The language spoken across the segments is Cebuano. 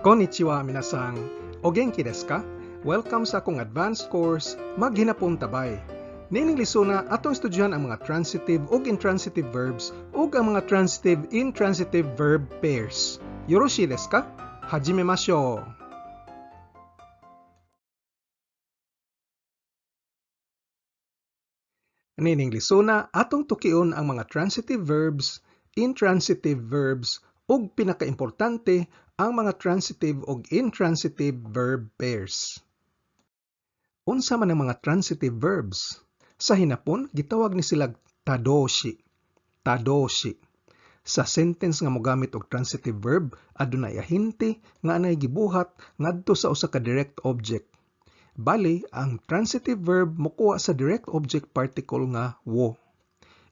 Konnichiwa, minasang. O genki desu ka? Welcome sa akong advanced course, Maghinapon Tabay. Niining lisuna, atong estudyohan ang mga transitive ug intransitive verbs ug ang mga transitive-intransitive verb pairs. Yoroshii desu ka? Hajimemashou! Niining lisuna, atong tukion ang mga transitive verbs, intransitive verbs, ug pinakaimportante, ang mga transitive ug intransitive verb pairs. Unsa man ang mga transitive verbs? Sa Hinapon, gitawag ni silag tadoshi. Tadoshi. Sa sentence nga mogamit og transitive verb, adunay ahente nga anay gibuhat ngadto sa usa ka direct object. Bali, ang transitive verb mokuha sa direct object particle nga wo.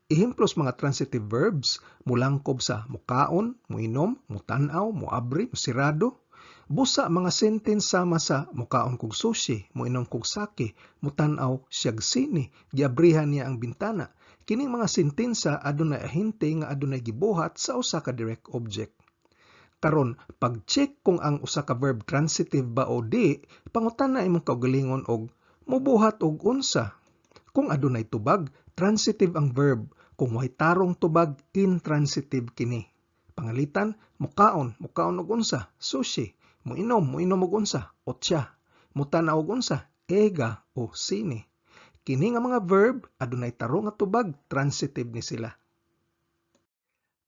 Ehemplos mga transitive verbs mulangkob sa mukaon, muinom, mutan-aw, muabri, musirado. Busa mga sentence sama sa mukaon kog sushi, muinom kog sake, mutan-aw siyag sine, giabrihan niya ang bintana. Kining mga sentensa adunay ahente nga adunay gibuhat sa usa ka direct object. Karon, pag-check kung ang usa ka verb transitive ba o di, pangutana imong kaugalingon og mubuhat og unsa. Kung adunay tubag, transitive ang verb. Kung way tarong tubag, intransitive kini. Pangalitan, mukaon, mukaon og unsa, sushi. Muinom, muinom og unsa, otsa. Mutan-aw og unsa, ega o sine. Kini nga mga verb adunay tarong nga tubag, transitive ni sila.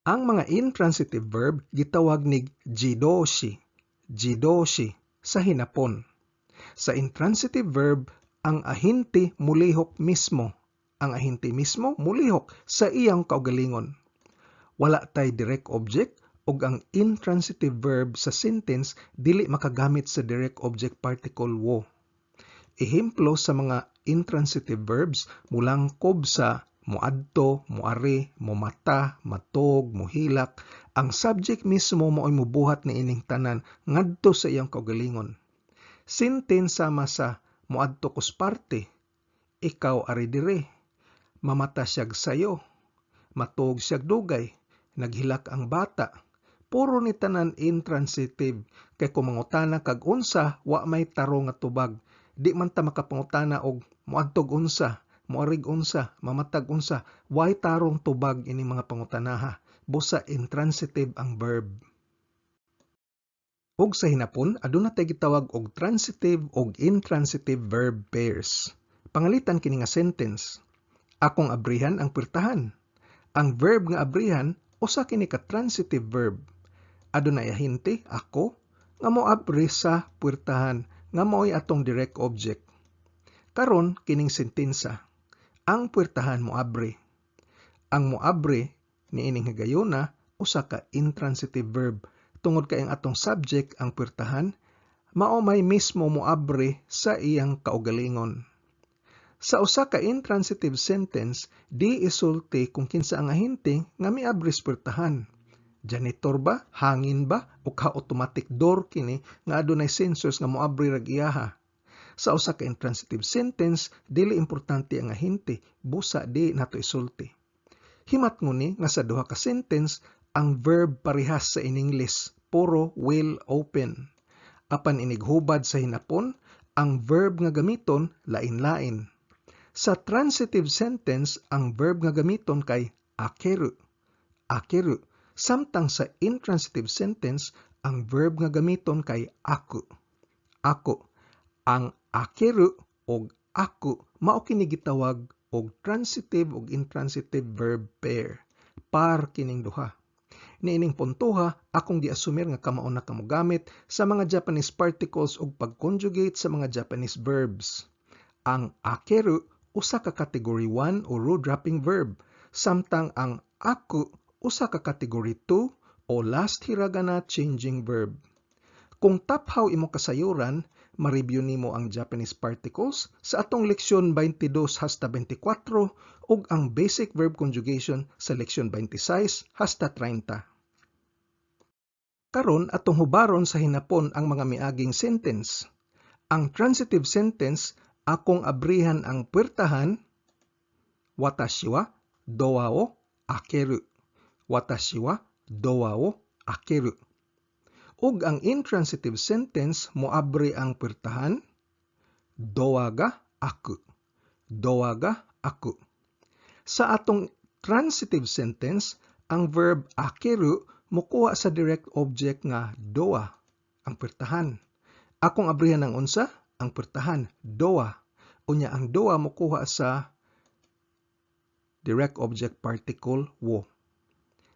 Ang mga intransitive verb gitawag nig jidoshi, jidoshi sa Hinapon. Sa intransitive verb, ang ahente mulihok mismo. Ang ahente mismo mulihok sa iyang kaugalingon. Wala tay direct object ug ang intransitive verb sa sentence dili makagamit sa direct object particle wo. Ehemplo sa mga intransitive verbs mulangkob sa muadto, muari, mumata, matog, muhilak. Ang subject mismo mao'y mubuhat niining tanan ngadto sa iyang kaugalingon. Sentence sama sa muadto kos parte, ikaw ari dire, mamata siyag sayo, matuog siyag dugay, naghilak ang bata. Puro ni tanan intransitive kay kung mangutana kag unsa, wa may tarong nga tubag. Di man ta makapangutana og muadtog unsa, muarig unsa, mamatag unsa, way tarong tubag ini mga pangutanaha. Busa intransitive ang verb. Ug sa Hinapon, aduna tay gitawag og transitive ug intransitive verb pairs. Pangalitan kini nga sentence. Akong abrihan ang puwertahan. Ang verb nga abrihan usa kini ka transitive verb. Adunay ahente, ako, nga moabri sa puwertahan nga mao'y atong direct object. Karon kining sentensa, ang puwertahan moabri. Ang moabri niining higayuna usa ka intransitive verb tungod kay ang atong subject ang puwertahan mao may mismo moabri sa iyang kaugalingon. Sa usa ka intransitive sentence, di isulti kung kinsa ang ahente nga miabri sa puwertahan. Janitor ba, hangin ba, o ka-automatic door kini nga adunay sensors nga moabri rag iyaha. Sa usa ka intransitive sentence, dili importante ang ahente, busa di nato isulti. Himat nguni nga sa duha ka sentence, ang verb parehas sa in English, puro will open. Apan inighubad sa Hinapon, ang verb nga gamiton lain-lain. Sa transitive sentence, ang verb nga gamiton kay akeru, akeru. Samtang sa intransitive sentence, ang verb nga gamiton kay aku, ako. Ang akeru og aku mao kini gitawag og transitive ug intransitive verb pair. Par kining duha. Niining puntoha, akong giasumir nga kamao na kamo gamit sa mga Japanese particles ug pag-conjugate sa mga Japanese verbs. Ang akeru usa ka category 1 o ru-dropping verb, samtang ang aku usa ka category 2 o last hiragana changing verb. Kung taphaw imo kasayuran, ma-review nimo ang Japanese particles sa atong leksyon 22 hasta 24 ug ang basic verb conjugation sa leksyon 26 hasta 30. Karon atong hubaron sa Hinapon ang mga miaging sentence. Ang transitive sentence, akong abrihan ang puwertahan, watashi wa doa o akeru. Watashi wa doa o akeru. Ug ang intransitive sentence, moabri ang puwertahan, ドアが開く. ドアが開く. Sa atong transitive sentence, ang verb 開ける mokuha sa direct object nga ドア, ang puwertahan. Akong abrihan ang unsa? Ang puwertahan, ドア. Unya ang ドア mokuha sa direct object particle を.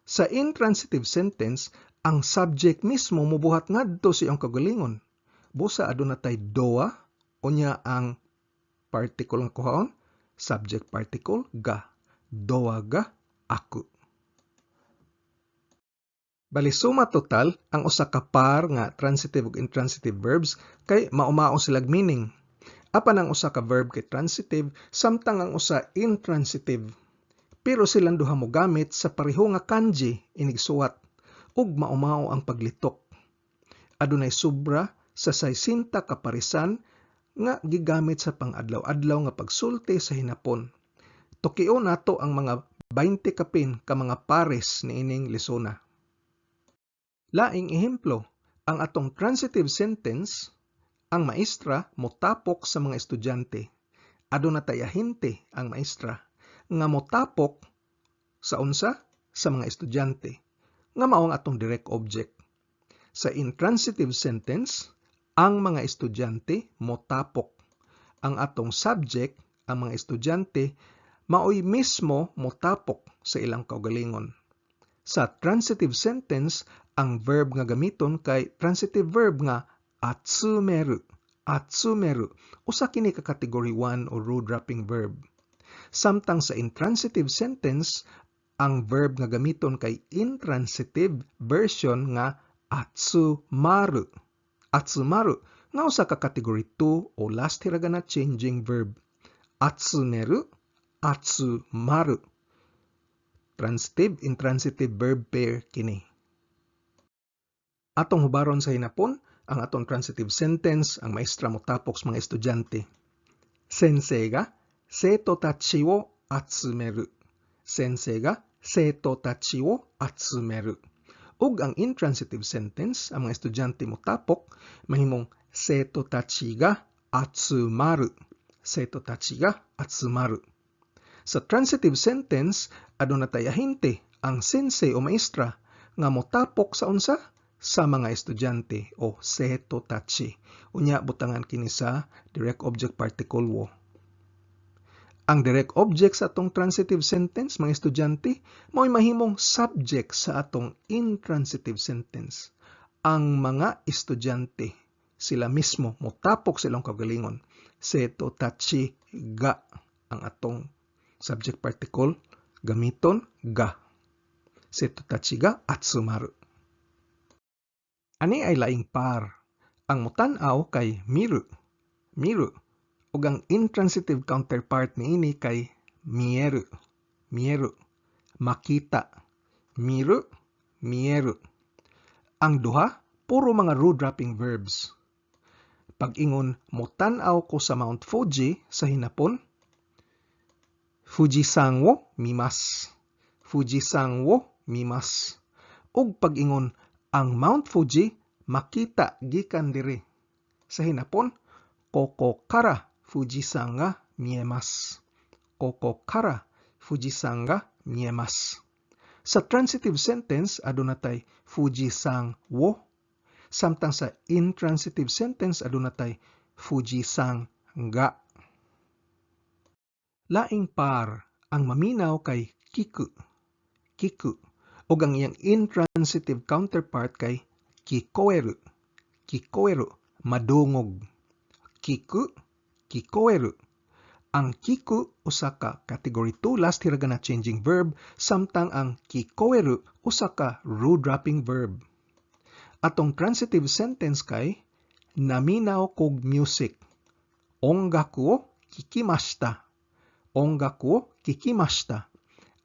Sa intransitive sentence, ang subject mismo mobuhat ngadto sa iyang kaugalingon. Busa aduna tay ドア, unya ang particle nga kuhaon, subject particle が. ドアが開く. Bali suma total, ang usa ka par nga transitive ug intransitive verbs kay mao-mao silag meaning. Apan ang usa ka verb kay transitive samtang ang usa intransitive. Pero silang duha mogamit sa pareho nga kanji inigsuwat ug mao-mao ang paglitok. Adunay sobra sa 60 ka paresan nga gigamit sa pang-adlaw-adlaw nga pagsulti sa Hinapon. Tukion nato ang mga 20 kapin ka mga pares niining lesona. Laing ehemplo, ang atong transitive sentence, ang maestra motapok sa mga estudyante. Aduna tay ahente, ang maestra, nga motapok sa unsa? Sa mga estudyante, nga mao ang atong direct object. Sa intransitive sentence, ang mga estudyante motapok. Ang atong subject, ang mga estudyante, maoy mismo motapok sa ilang kaugalingon. Sa transitive sentence, ang verb nga gamiton kay transitive verb nga 集める. 集める. Usa kini ka category 1 o る dropping verb. Samtang sa intransitive sentence, ang verb nga gamiton kay intransitive version nga 集まる. 集まる nga usa ka category 2 o last hiragana changing verb. 集める, 集まる. Transitive, intransitive verb pair kini. Atong hubaron sa Hinapon, ang atong transitive sentence, ang maestra motapok sa mga estudyante. 先生が生徒たちを集める. 先生が生徒たちを集める. Ug ang intransitive sentence, ang mga estudyante motapok, mahimong 生徒たちが集まる. 生徒たちが集まる. Sa transitive sentence, aduna tay ahente, ang 先生 o maestra, nga motapok sa unsa? Sa mga estudyante o 生徒たち. Unya butangan kini sa direct object particle を. Ang direct object sa atong transitive sentence, mga estudyante, mao'y mahimong subject sa atong intransitive sentence. Ang mga estudyante, sila mismo motapok sa ilang kaugalingon. 生徒たちが ang atong subject particle gamiton, が. 生徒たちが集まる. Ani ay laing par. Ang mutan-aw kay 見る. 見る. Ug ang intransitive counterpart niini kay 見える. 見える. Makita. 見る, 見える. Ang duha, puro mga る dropping verbs. Pag-ingon, mutan-aw ko sa Mount Fuji sa Hinapon, 富士山を見ます. 富士山を見ます. Ug pag-ingon, ang Mount Fuji makita gikan diri sa Hinapon, ここから富士山が見えます. ここから富士山が見えます. Sa transitive sentence, aduna tay 富士山を. Samtang sa intransitive sentence, aduna tay 富士山が. Laing par, ang maminaw kay 聞く. 聞く. Ug ang iyang intransitive counterpart kay 聞こえる. 聞こえる, madungog. 聞く, 聞こえる. Ang 聞く usa ka category 2 last hiragana changing verb, samtang ang 聞こえる usa ka る dropping verb. Atong transitive sentence kay naminaw kog music. 音楽を聞きました. 音楽を聞きました.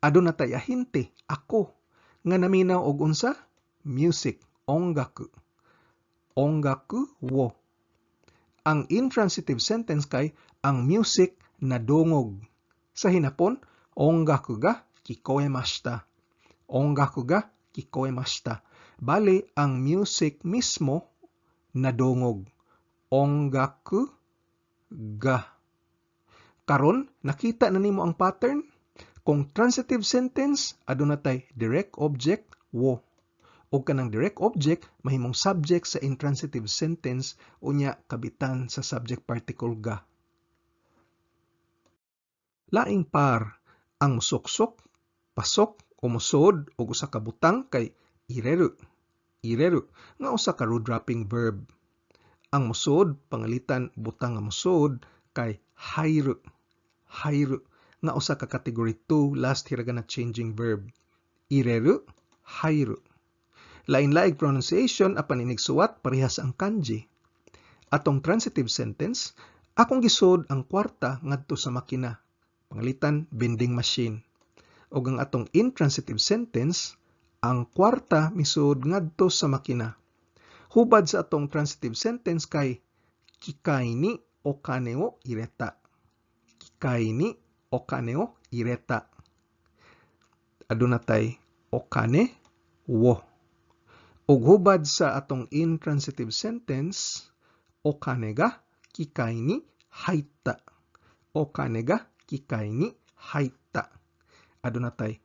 Aduna tay ahente, ako, nga naminaw og unsa? Music, 音楽. 音楽を. Ang intransitive sentence kay ang music nadungog. Sa Hinapon, 音楽が聞こえました. 音楽が聞こえました. Bali, ang music mismo nadungog. Ongaku ga. Karon, nakita na nimo ang pattern? Kung transitive sentence, aduna tay direct object wo. Og kanang direct object mahimong subject sa intransitive sentence, unya kabitan sa subject particle ga. Laing par, ang musuksok, pasok o musod og usa ka butang kay ireru. Ireru nga usa ka ru-dropping verb. Ang musod, pangalitan butang nga musod, kay hairu. Hairu nga usa ka category 2 last hiragana changing verb. Ireru, hairu. Lain-laing pronunciation apan inigsuwat parehas ang kanji. Atong transitive sentence, akong gisod ang kwarta ngadto sa makina. Pangalitan vending machine. Ug ang atong intransitive sentence, ang kwarta misud ngadto sa makina. Hubad sa atong transitive sentence kay kikai ni okane wo ireta. Kikai ni okane wo ireta. Aduna tay okane wo. Ug hubad sa atong intransitive sentence, okane ga kikai ni haitta. Okane ga kikai ni haitta. Aduna tay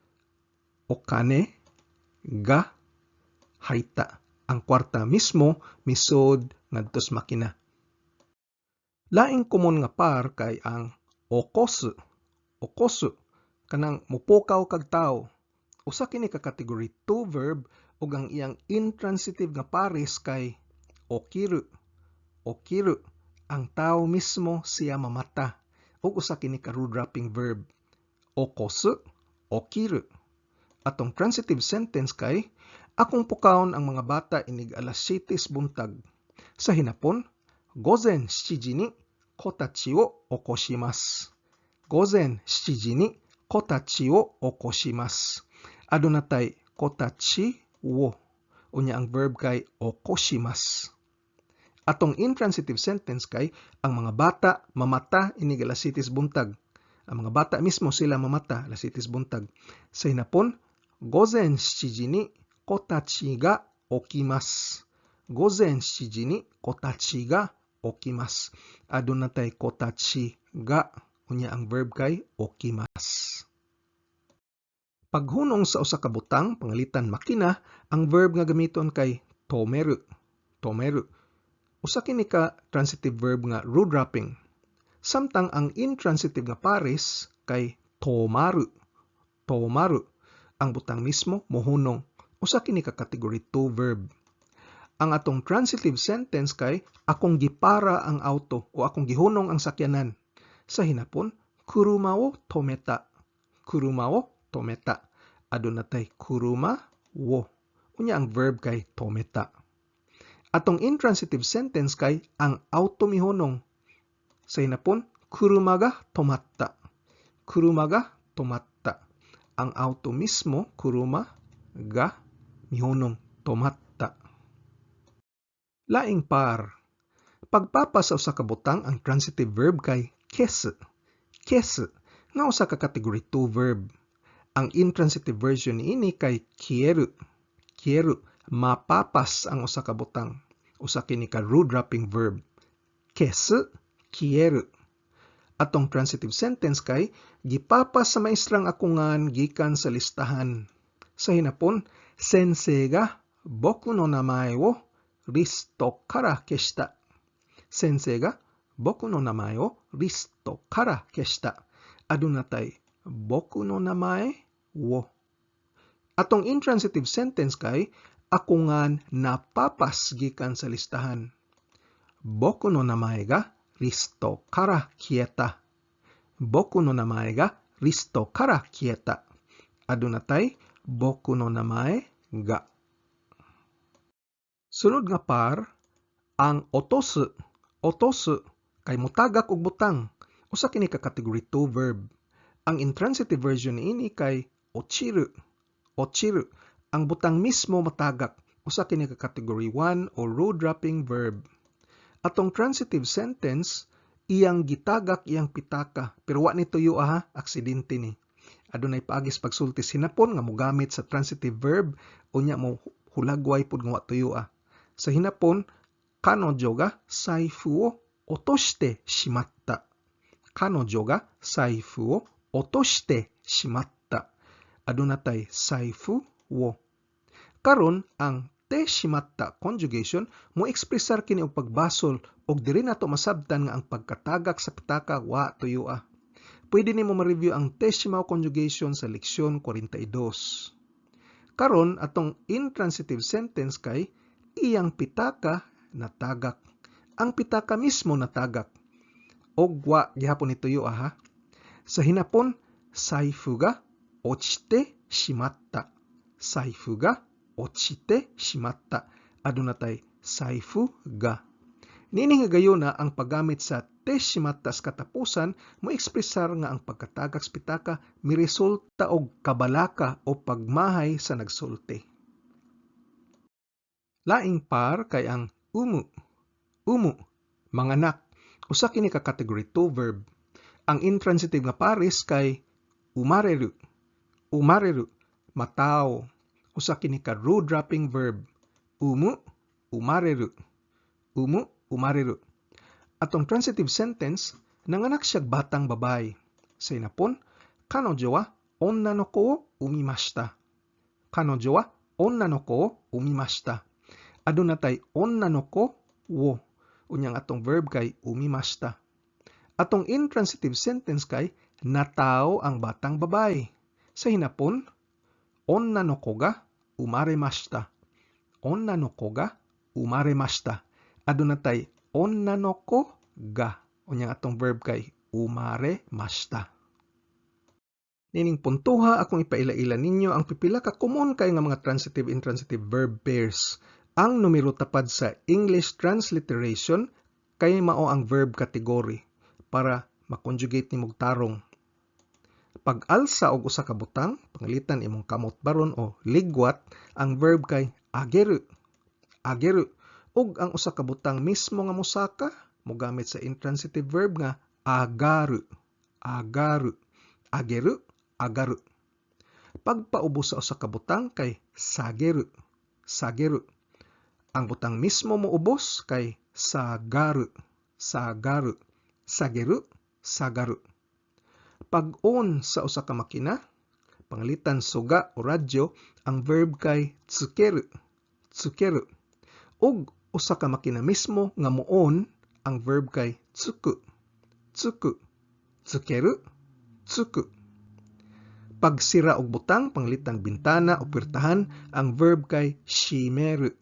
okane ga haitta. Ang kwarta mismo misod ngadto sa makina. Laing common nga par kay ang okosu. Okosu kanang mupukaw kag tawo. Usa kini ka category 2 verb ug ang iyang intransitive nga pares kay okiru. Okiru, ang tawo mismo siya mamata, ug usa kini ka ru-dropping verb. Okosu, okiru. Atong transitive sentence kay akong pukawon ang mga bata inig alas 7 buntag. Sa hinapon, gozen 7 ni kotachi wo okoshimasu. Gozen 7 ni kotachi wo okoshimasu. Aduna tay kotachi wo. Unya ang verb kay okoshimasu. Atong intransitive sentence kay ang mga bata mamata inig alas 7 buntag. Ang mga bata mismo sila mamata alas 7 buntag. Sa hinapon, gozen 7 ni kotachi ga okimasu. Gozen 7 ni kotachi ga okimasu. Aduna tay kotachi ga, unya ang verb kay okimasu. Paghunong sa usa ka butang, pangalitan makina, ang verb nga gamiton kay tomeru. Tomeru. Usa kini ka transitive verb nga ru-dropping. Samtang ang intransitive nga pares kay tomaru. Tomaru. Ang butang mismo mohunong. Usa kini ka category 2 verb. Ang atong transitive sentence kay akong gipara ang auto o akong gihunong ang sakyanan. Sa hinapon, kuruma wo tometa. Kuruma wo tometa. Aduna tay kuruma wo. Unya ang verb kay tometa. Atong intransitive sentence kay ang auto mihunong. Sa hinapon, kuruma ga tomatta. Kuruma ga tomatta. Ang auto mismo, kuruma ga mihunong, tomatta. Laing par. Pagpapas sa usa ka butang, ang transitive verb kay kesu. Kesu nga usa ka category 2 verb. Ang intransitive version niini kay kieru. Kieru, mapapas ang usa ka butang. Usa kini ka ru-dropping verb. Kesu, kieru. Atong transitive sentence kay gipapas sa maestrang akungan gikan sa listahan. Sa hinapon, sensei ga boku no namae wo listo kara keshita. Sensei ga boku no namae wo listo kara keshita. Aduna tay boku no namae wo. Atong intransitive sentence kay akungan napapas gikan sa listahan. Boku no namae ga listo kara kieta. Boku no namae ga listo kara kieta. Aduna tay boku no namae ga. Sunod nga par, ang otosu. Otosu kay mutagak og butang. Usa kini ka category 2 verb. Ang intransitive version niini kay ochiru. Ochiru. Ang butang mismo matagak. Usa kini ka category 1 o ru-dropping verb. Atong transitive sentence, iyang gitagak iyang pitaka, pero wa ni tuyo aha, aksidente ni. Adunay paagis pagsulti sinapon nga mogamit sa transitive verb, unya mo Hulagway pud nga wa tuyoa. Sa hinapon, 彼女が財布を落としてしまった。彼女が財布を落としてしまった。Aduna tay 財布を. Karon, ang てしまった conjugation mo ekspresar kini og pagbasol og diri nato masabtan nga ang pagkatagak sa pitaka wa tuyoa. Pwede nimo ma-review ang てしまう conjugation sa leksyon 42. Karon, atong intransitive sentence kay iyang pitaka natagak. Ang pitaka mismo natagak. Og wa gihapon ni tuyo, ha. Sa hinapon, 財布が落ちてしまった。財布が落ちてしまった。Aduna tay 財布が. Niini nga gayuna, ang paggamit sa てしまった sa katapusan mo ekspresar nga ang pagkatagak sa pitaka miresulta og kabalaka o pagmahay sa nagsulti. Laing par kay ang 産む. 産む, manganak. Usa kini ka category 2 verb. Ang intransitive nga pares kay 生まれる. 生まれる, matawo. Usa kini ka ru dropping verb. 産む, 生まれる. 産む, 生まれる. Atong transitive sentence, nanganak siya batang babae. Sa hinapon, 彼女は女の子を産みました。彼女は女の子を産みました。Aduna tay 女の子を. Unyang atong verb kay 産みました. Atong intransitive sentence kay natawo ang batang babae. Sa hinapon, 女の子が生まれました。女の子が生まれました。Aduna tay 女の子が. Unyang atong verb kay 生まれました. Nining puntuha, akong ipaila-ila ninyo ang pipila ka common kay nga mga transitive intransitive verb pairs. Ang numero tapad sa English transliteration kay mao ang verb category para ma-conjugate nimog tarong. Pag-alsa og usa ka butang, pangalitan imong kamot baron o ligwat, ang verb kay 上げる. 上げる. Ug ang usa ka butang mismo nga mosaka, mogamit sa intransitive verb nga 上がる. 上がる. 上げる, 上がる. Pagpaubos sa usa ka butang kay 下げる. 下げる. Ang butang mismo moubos kay 下がる. 下がる. 下げる, 下がる. Pag-on sa usa ka makina, pangalitan suga o radyo, ang verb kay つける. つける. Ug usa ka makina mismo nga mo-on, ang verb kay つく. つく. つける, つく. Pagsira og butang, pangalitan bintana o puwertahan, ang verb kay 閉める.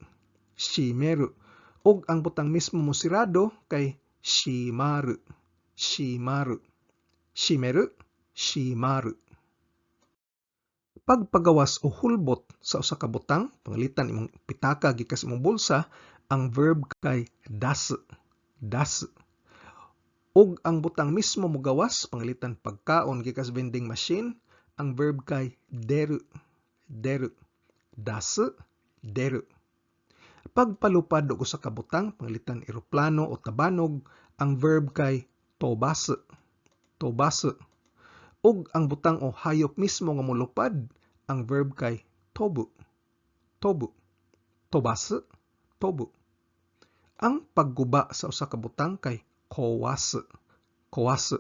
閉める. Ug ang butang mismo mo sirado kay 閉まる. 閉まる. 閉める, 閉まる. Pagpagawas o hulbot sa usa ka butang, pangalitan imong pitaka gikan sa imong bulsa, ang verb kay 出す. 出す. Ug ang butang mismo mogawas, pangalitan pagkaon gikan sa vending machine, ang verb kay 出る. 出る. 出す, 出る. Pagpalupad og usa ka butang, pangalitan eroplano o tabanog, ang verb kay 飛ばす. 飛ばす. Ug ang butang o hayop mismo nga molupad, ang verb kay 飛ぶ. 飛ぶ. 飛ばす, 飛ぶ. Ang pagguba sa usa ka butang kay 壊す. 壊す.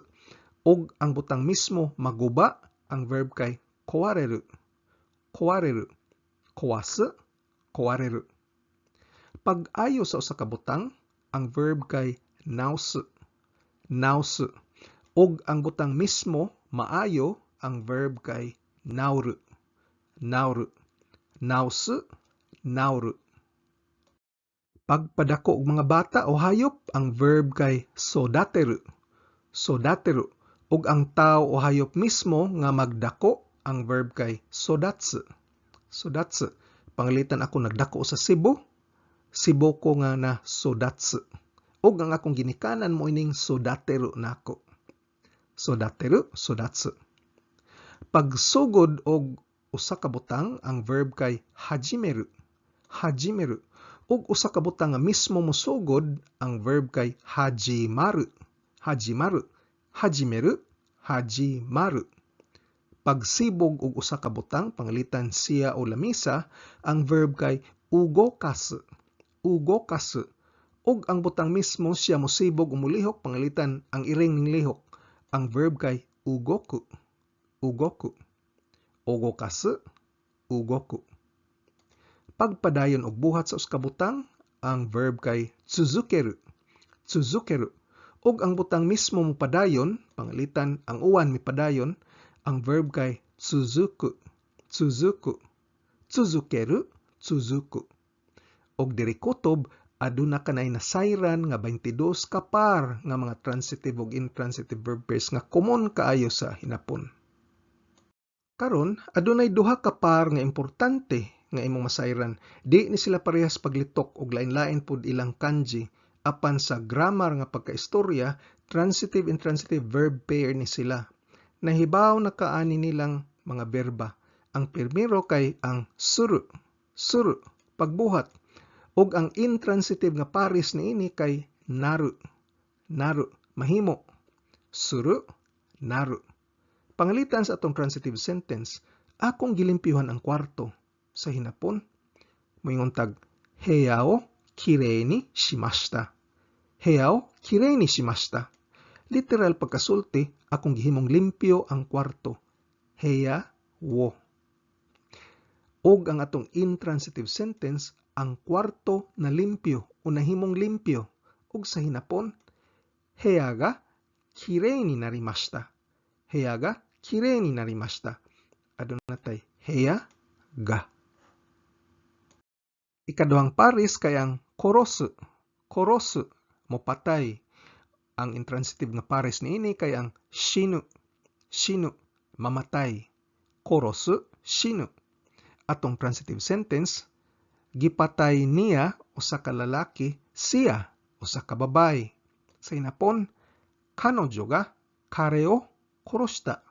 Ug ang butang mismo maguba, ang verb kay 壊れる. 壊れる. 壊す, 壊れる. Pag-ayo sa usa ka butang, ang verb kay 直す. 直す. Ug ang butang mismo maayo, ang verb kay 治る. 治る. 直す, 治る. Pagpadako og mga bata o hayop, ang verb kay 育てる. 育てる. Ug ang tawo o hayop mismo nga magdako, ang verb kay 育つ. 育つ. Pangalitan ako nagdako sa Cebu, Cebu ko nga na 育つ. Ug ang akong ginikanan mo ining 育てる nako. 育てる, 育つ. Pagsugod og usa ka butang, ang verb kay 始める. 始める. Ug usa ka butang nga mismo mosugod, ang verb kay 始まる. 始まる. 始める, 始まる. Pagsibog og usa ka butang, pangalitan siya o lamisa, ang verb kay Ugokasu, ugokasu. Ug ang butang mismo siya mosibog o molihok, pangalitan ang iring ning lihok. Ang verb kay ugoku, ugoku. Ugokasu, ugoku. Pagpadayon og buhat sa usa ka butang, ang verb kay tsuzukeru, tsuzukeru. Ug ang butang mismo mopadayon, pangalitan ang uwan mipadayon, ang verb kay tsuzuku, tsuzuku. Tsuzukeru, tsuzuku. Og diri kutob, aduna kanay nasayran nga 22 ka par nga mga transitive ug intransitive verb pairs nga common kaayo sa Hinapon. Karon, adunay duha ka par nga importante nga imong masayran. Di ni sila parehas paglitok ug lain-lain pud ilang kanji, apan sa grammar nga pagkaistorya, transitive intransitive verb pair ni sila. Nahibaw na kaani nilang mga berba. Ang primero kay ang suru, suru, pagbuhat, ug ang intransitive nga pares niini kay naru, naru, mahimo. Suru, naru. Pangalitan sa atong transitive sentence, akong gilimpyuhan ang kwarto. Sa Hinapon, moingon tag heya o kirei ni shimashita. Heya o kirei ni shimashita. Literal pagkasulti, akong gihimong limpyo ang kwarto. Heya wo. Og ang atong intransitive sentence, ang kwarto na limpyo o nahimong limpyo. Ug sa Hinapon, heya ga kirei ni narimashita. Heya ga kirei ni narimashita. Aduna tay heya ga. Ikaduhang pares kay ang korosu. Korosu, mopatay. Ang intransitive nga pares niini kay ang shinu. Shinu, mamatay. Korosu, shinu. Atong transitive sentence, gipatay niya usa ka lalaki, siya usa ka babaye. Sa Hinapon, kanojo ga kare o koroshita.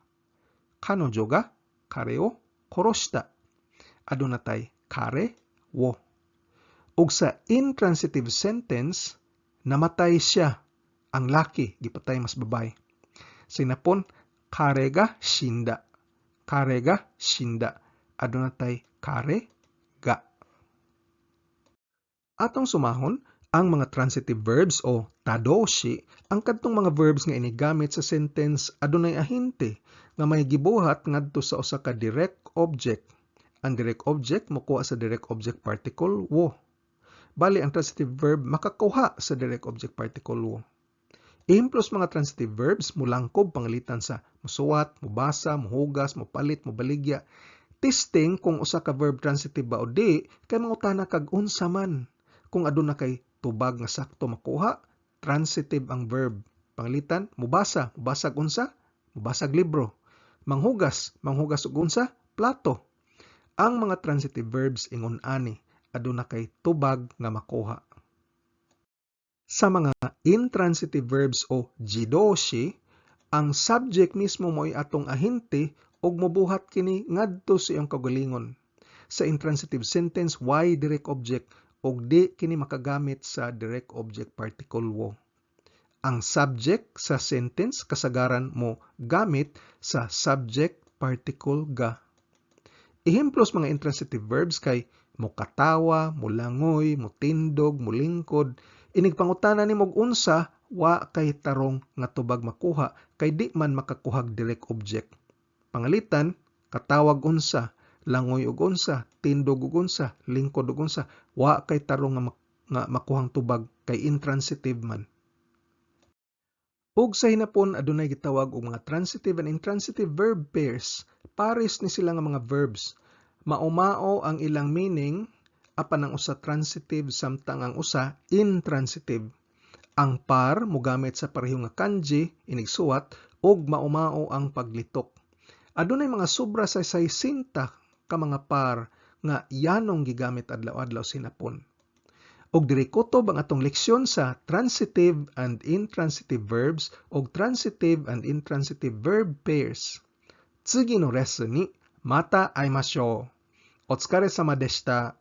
Kanojo ga kare o koroshita. Aduna tay kare wo. Ug sa intransitive sentence, namatay siya, ang laki, gipatay mas babaye. Sa Hinapon, kare ga shinda. Kare ga shinda. Aduna tay kare ga. Atong sumahon, ang mga transitive verbs o tadoshi, ang kadtong mga verbs nga inigamit sa sentence adunay ahente nga may gibuhat ngadto sa usa ka direct object. Ang direct object mokuha sa direct object particle wo. Bali, ang transitive verb makakuha sa direct object particle wo. Ehemplos mga transitive verbs mulangkob, pangalitan sa musuwat, mubasa, muhugas, mupalit, mubaligya. Testing kung usa ka verb transitive ba o di, kay mangutana kag unsa man. Kung aduna kay tubag nga sakto makuha, transitive ang verb. Pangalitan, mubasa, mubasag unsa? Mubasag libro. Manghugas, manghugas og unsa? Plato. Ang mga transitive verbs ingon ani, aduna kay tubag nga makuha. Sa mga intransitive verbs o jidoshi, ang subject mismo mo'y atong ahente ug mobuhat kini ngadto sa iyong kaugalingon. Sa intransitive sentence, way direct object ug di kini makagamit sa direct object particle wo. Ang subject sa sentence kasagaran mo gamit sa subject particle ga. Ehemplos mga intransitive verbs kay mokatawa, molangoy, motindog, molingkod. Inig pangutana nimo og unsa, wa kay tarong nga tubag makuha kay di man makakuhag direct object. Pangalitan, katawag unsa, langoy og unsa, tindog og unsa, lingkod og unsa, wa kay tarong nga makuhang tubag kay intransitive man. Ug sa hinapon adunay gitawag og mga transitive and intransitive verb pairs. Pares ni sila nga mga verbs. Maumao ang ilang meaning apan ang usa transitive samtang ang usa intransitive. Ang par mogamit sa pareho nga kanji inigsuwat ug maumao ang paglitok. Adunay mga sobra sa 60 ka mga par nga yanong gigamit adlaw-adlaw sa hinapon. Og diri kutob ang atong leksyon sa transitive and intransitive verbs og transitive and intransitive verb pairs. 次のレッスンにまた会いましょう。お疲れ様でした。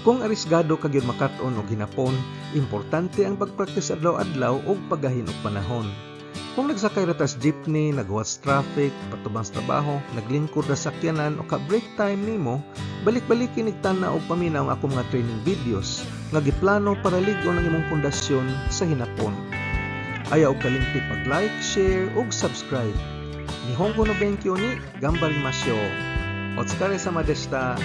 Kung arisgado ka gyud makat-on og hinapon, importante ang pagpraktis adlaw-adlaw ug paggahin og panahon. Kung nagsakay ra tas jeepney, naghuwat sa traffic, patubang sa trabaho, naglingkod ra sakyanan o ka break time nimo, Balik-balik kinig tan-aw og paminaw ang akong mga training videos nga giplano para lig-on ang imong pundasyon sa hinapon. Ayaw og kalimti pag-like, share ug subscribe. 日本語の勉強に頑張りましょう。お疲れ様でした。